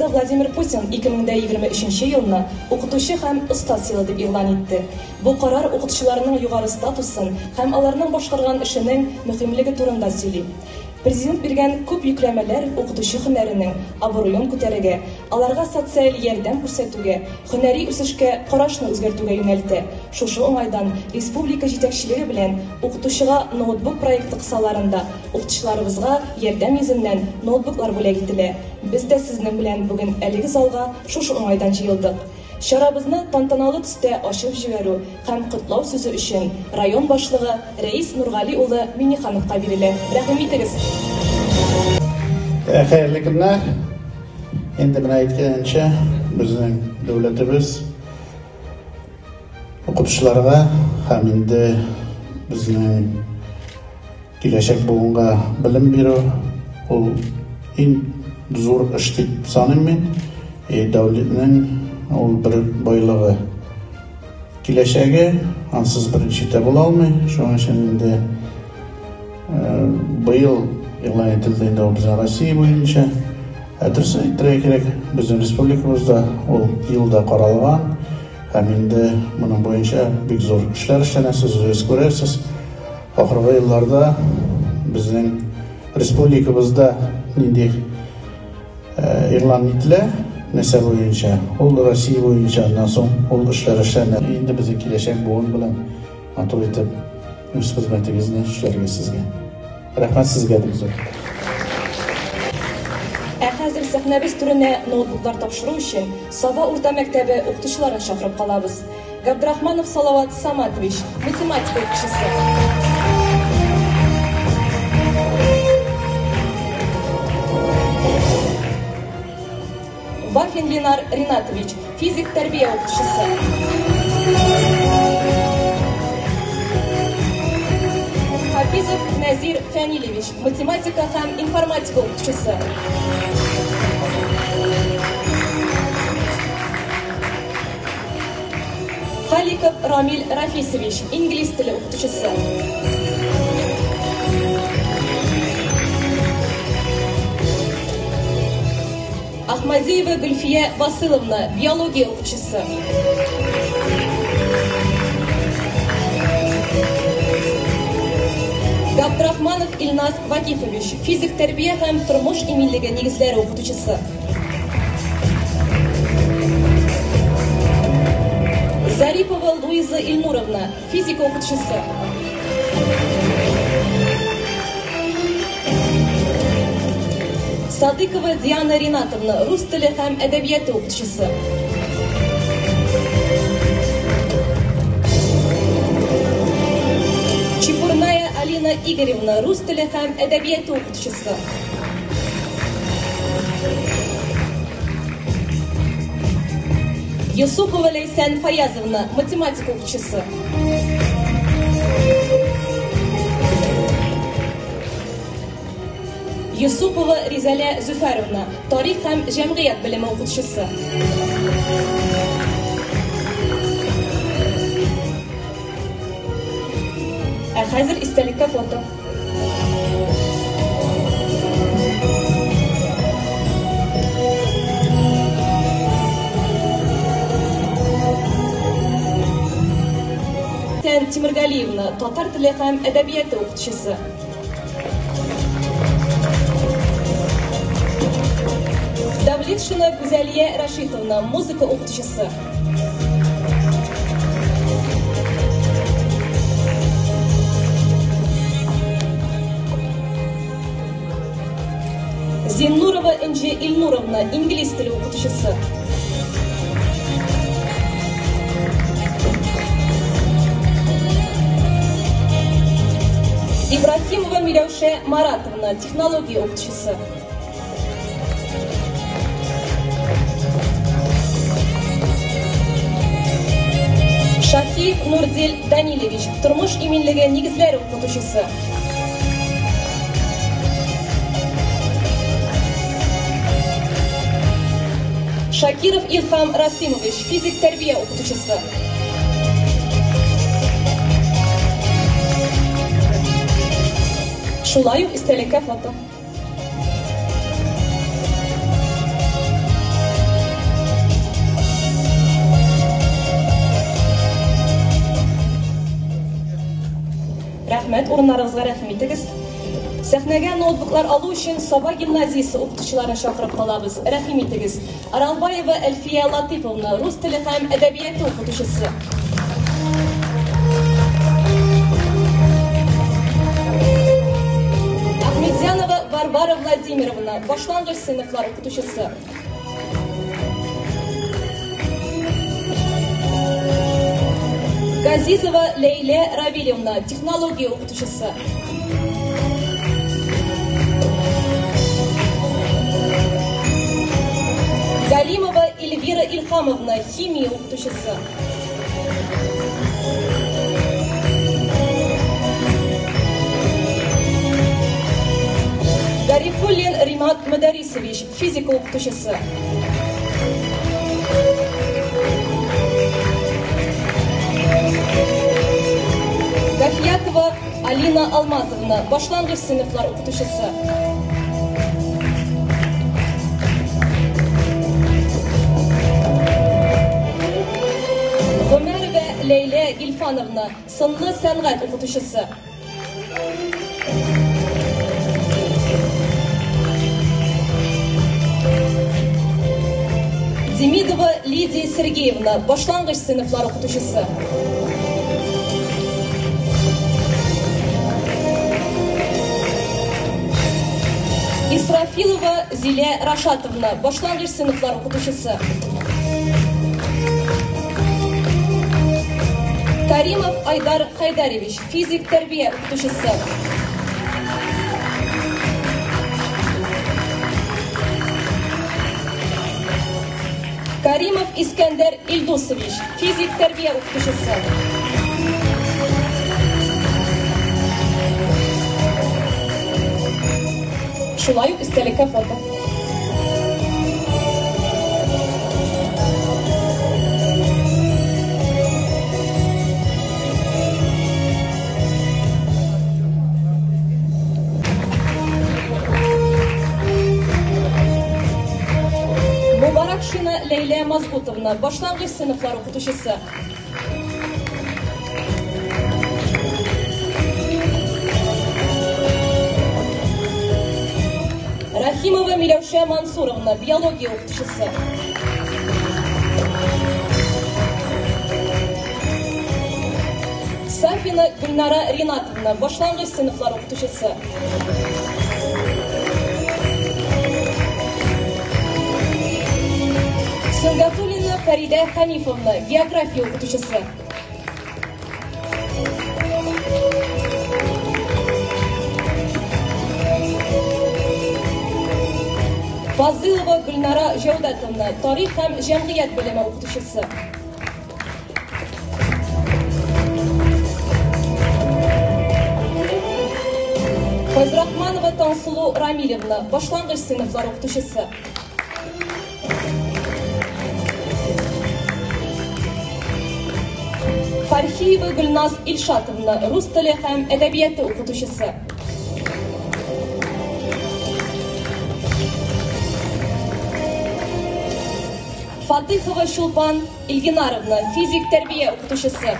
Президенты Владимир Путин 2023 елны Укытучы һәм остаз елы дип игълан итте. Бу карар укытучыларның югары статусын һәм аларның башкарган эшенең мөһимлеге турында сөйли. Президент биргән күп йөкләмәләр укытучы һөнәренең абруен күтәрергә, аларга социаль ярдәм күрсәтүгә, һөнәри үсешкә карашны үзгәртүгә юнәлтә. Шушы уңайдан республика җитәкчелеге белән Укытучыга ноутбук проекты кысаларында укытучыларыбызга ярдәм йөзеннән ноутбуклар бүләк ителә. Без дә сезнең белән бүген әлеге залга шушы уңайдан җыелдык. Чарабызны тантаналы төстә ачып җибәрү һәм котлау сүзе өчен район башлыгы Рәис Нургали улы Миннехановка бирелә. Рәхим итегез! Хәерле көннәр! Инде менә әйткәнчә, безнең дәүләтебез укытучыларга һәм инде безнең Киләчәк буынга белем бирү ул иң зур эш дип саныйм мин. И дәүләтнең ул бер байлыгы. Киләчәге ансыз беренче дә була алмый. Шуның өчен инде быел игълан ителде инде ул безнең Россия буенча. Ә дөресен әйтергә кирәк, безнең республикабызда ул елда каралган. Һәм инде моның буенча бик зур эшләр эшләнә, сез үзегез күрәсез. Ахыргы елларда безнең республикабызда нинди игълан ителә, нәрсә буенча, ул Россия буенча, аннан соң ул эшләр эшләнә. Инде безнең киләчәк буын белән матур итеп үз хезмәтегезне эшләргә сезгә. Рәхмәт сезгә бик зур. Ә хәзер сәхнәбез түренә ноутбуклар тапшыру өчен Саба урта мәктәбе укытучыларын чакырып калабыз. Габдрахманов Салават Саматович, математика укытучысы. Вафин Ленар Ринатович, физик тәрбия укытучысы. Хафизов Нәзир Фәнилевич, математика һәм информатика укытучысы. Халиков Рамил Рафисович, инглиз теле укытучысы. Ахмадиева Гөлфия Васыловна, биология укытучысы. Габдрахманов Илназ Вакифович, физик тәрбия һәм тормыш иминлеге нигезләре укытучысы. Зарипова Луиза Ильнуровна, физика укытучысы. Садыкова Диана Ринатовна, рус теле һәм әдәбияты укытучысы. Чепурная Алина Игоревна, рус теле һәм әдәбияты укытучысы. Юсупова Ләйсән Фаязовна, математика укытучысы. Юсупова Ризәлә Зөфәровна, тарих һәм җәмгыять белеме укытучысы. Ә хәзер истәлеккә фото. Тән Тимергалиевна, татар теле һәм әдәбияты укытучысы. Давлетшина Гүзәлия Рашитовна, музыка укытучысы. Зиннурова Энҗе Илнуровна, инглиз теле укытучысы. Ибрахимова Миләүшә Маратовна, технология укытучысы. Шахиев Нурдел Данилевич, тормыш иминлеге нигезләре укытучысы. Шакиров Илхам Расимович, физик тәрбия укытучысы. Шулай ук истәлеккә фото. Рәхмәт, урыннарыгызга рәхим итегез. Сәхнәгә ноутбуклар алу өчен Саба гимназиясе укытучыларын чакырып калабыз. Рәхим итегез. Аралбаева Әлфия Латыйповна, рус теле һәм әдәбияты укытучысы. Ахметзянова Варвара Владимировна, башлангыч сыйныфлар укытучысы. Газизова Ләйлә Равилевна, технология укытучысы. Галимова Эльвира Илхамовна, химия укытучысы. Гарифуллин Римат Мөдәрисович, физика укытучысы. Гафиятова Алина Алмазовна, башлангыч сыйныфлар укытучысы. Гомәрова Ләйлә Гильфановна, сынлы сәнгать укытучысы. Демидова Лидия Сергеевна, башлангыч сыйныфлар укытучысы. Исрафилова Зилә Рашатовна, башлангыч сыйныфлар укытучысы. Каримов Айдар Хайдаревич, физик тәрбия укытучысы. Каримов Искәндәр Илдусович, физик тәрбия укытучысы. Шулай ук истәлеккә фото. Мубаракшина Ләйлә Мазгутовна, башлангыч сыйныфлар укытучысы. Рахимова Миләүшә Мансуровна, биология укытучысы. Сафина Гөлнара Ринатовна, башлангыч сыйныфлар укытучысы. Сөнгатуллина Фәридә Ханифовна, география укытучысы. Фазылова Гөлнара Җәүдәтовна, тарих һәм җәмгыять белеме укытучысы. Файзрахманова Таңсылу Рамилевна, башлангыч сыйныфлар укытучысы. Фархиева Гөлназ Илшатовна, рус теле һәм әдәбияты укытучысы. Фатыйхова Чулпан Илгинаровна, физик тәрбия укытучысы.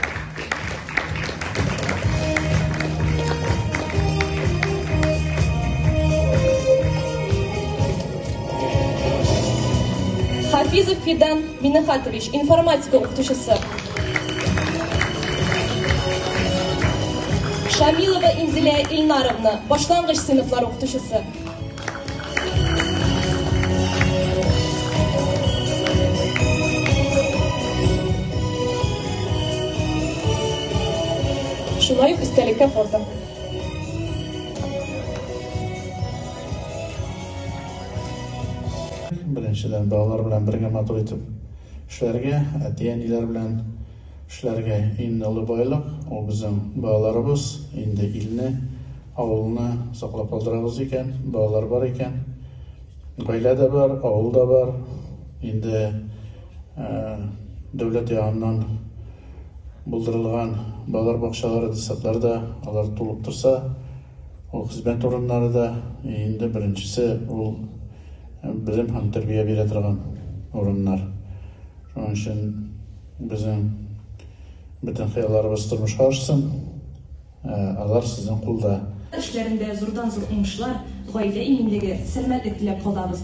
Хафизов Фидан Минахатович, информатика укытучысы. Шамилова Инзилә Илнаровна, башлангыч сыйныфлар укытучысы. Шулай ук истәлеккә фото. Беренчедән, балалар белән бергә матур итеп эшләргә, әти-әниләр белән эшләргә. Иң олы байлык, ул безнең балаларыбыз. Инде илне, авылны саклап калдырабыз икән, балалар бар икән, гаилә дә бар, авыл да бар. Инде дәүләт ягыннан булдырылган балалар бакчалары, детсадлар да, алар тулып торса, Ул хезмәт урыннары да, инде беренчесе ул белем һәм тәрбия бирә торган урыннар. Шуның өчен безнең бөтен хыялларыбыз тормышка ашсын. Алар сезнең кулда. Эшләрендә зурдан-зур уңышлар, гаилә иминлеге, сәламәтлек теләп калабыз.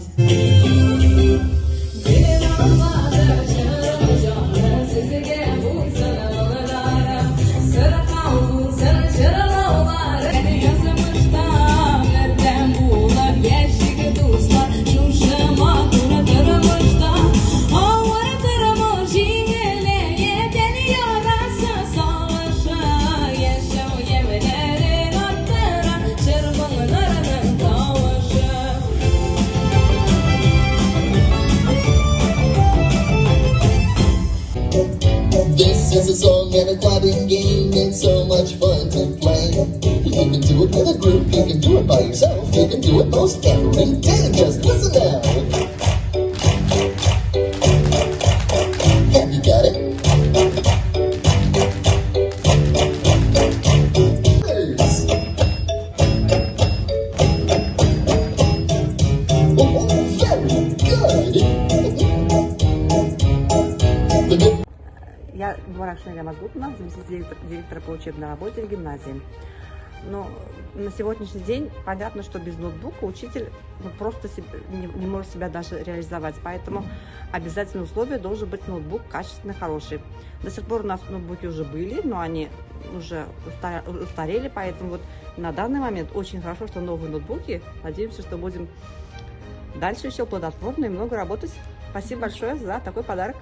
This is a song and a clapping game. It's so much fun to play. You can do it with a group, you can do it by yourself, you can do it most every day. Just listen now. Have you got it? Birds. Oh, very good. The good Я Дворакшина Илья Мазгутовна, заместитель директора по учебной работе в гимназии. Но на сегодняшний день понятно, что без ноутбука учитель просто не может себя даже реализовать. Поэтому обязательное условие должен быть ноутбук качественный, хороший. До сих пор у нас ноутбуки уже были, но они уже устарели, поэтому на данный момент очень хорошо, что новые ноутбуки. Надеемся, что будем дальше еще плодотворно и много работать. Спасибо большое за такой подарок.